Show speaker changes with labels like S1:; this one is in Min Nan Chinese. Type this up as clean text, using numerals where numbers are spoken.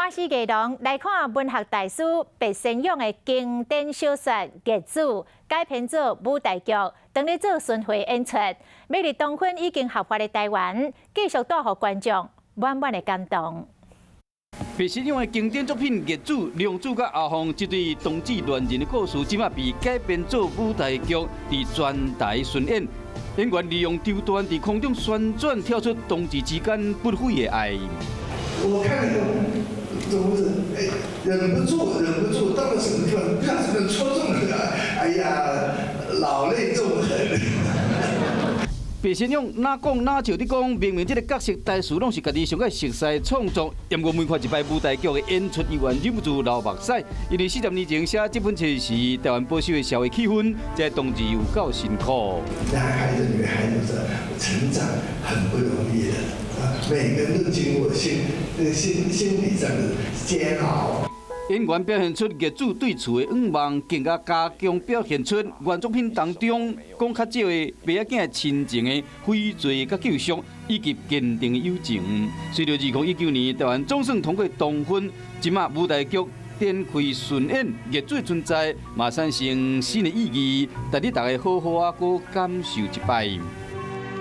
S1: 歡喜藝廊來看文學大師白先勇的經典小說《孽子》改編做舞台劇，當咧做巡迴演出，欲佇同婚已經合法的台灣，繼續帶予觀眾滿滿的感動。
S2: 白先勇的經典作品《孽子》，良子佮阿鳳這對同志戀人的故事，這馬被改編做舞台劇，佇全台巡演。演員利用绸緞佇空中旋轉，跳出同志之間不悔的愛。
S3: 我看了總是哎，忍不住，忍不住，到了什麼地方，不知道怎麼戳中了，哎呀，老淚縱橫。
S2: 白先勇哪講哪笑佇講，明明這个角色台詞攏是家己上蓋熟悉的創作，毋過每看一擺舞台劇的演出，猶原忍不住流目屎。因為40年前寫這本冊時，台灣保守的社會氣氛，這當時有夠辛苦。
S3: 男孩子、女孩子的成長很不容易的，啊，每個人都經過心理上的煎熬。
S2: 演員表現出孽子對厝的向望，更加加強表現出原作品當中講較少的爸仔囝親情的悔罪佮救贖，以及堅定的友情。隨著2019年台灣總算通過同婚，這馬舞台劇展開巡演，孽子的存在嘛產生新的意義，值得大家好好仔閣感受一擺。